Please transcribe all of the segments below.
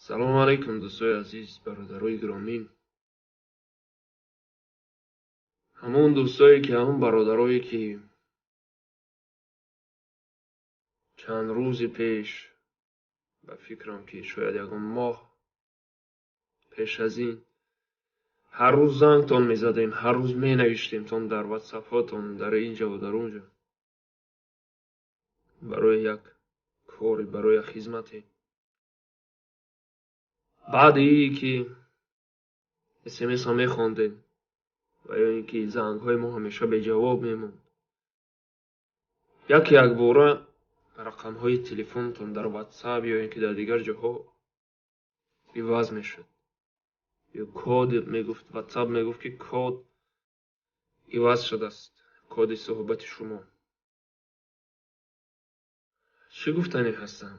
Салому алайкум, дӯстои азиз, бародарои гиромӣ. Ҳамон дӯстое ки, ҳамон бародарое ки чанд рӯзи пеш, ба фикрам ки шояд ягон моҳ пеш аз ин, ҳар рӯз зангтон мезадем, ҳар рӯз менавиштемтон дар ватсапҳотон, дар инҷа ва дар онҷа, барои як кори, барои як хизмате. Баъди ки смсҳо мехондем ва ё ин ки зангҳои мо ҳамеша беҷавоб мемонд, яке якбора рақамҳои телефонтон дар ватсап ё ин ки дар дигар ҷоҳо иваз мешуд. Ё код мегуфт, ватсап мегуфт, ки код иваз шудааст, коди суҳбати шумо. Чӣ гуфтанӣ ҳастам?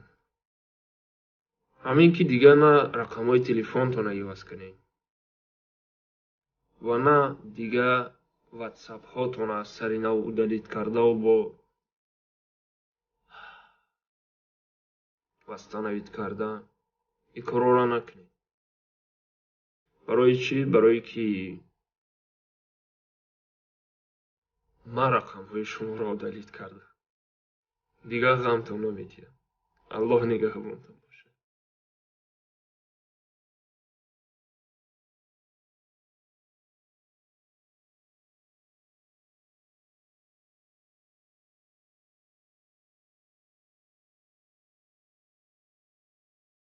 Ҳамин ки дигар на рақамҳои телефонтонро иваз кунед ва на дигар ватсапҳотонро аз сари нав удалить кардаву бо восстановить карда ин корҳоро накунед. Барои чӣ? Барое ки ман рақамҳои шуморо удалить карда. Дигар ғамтон наметиҳам. Аллоҳ нигаҳбонтон.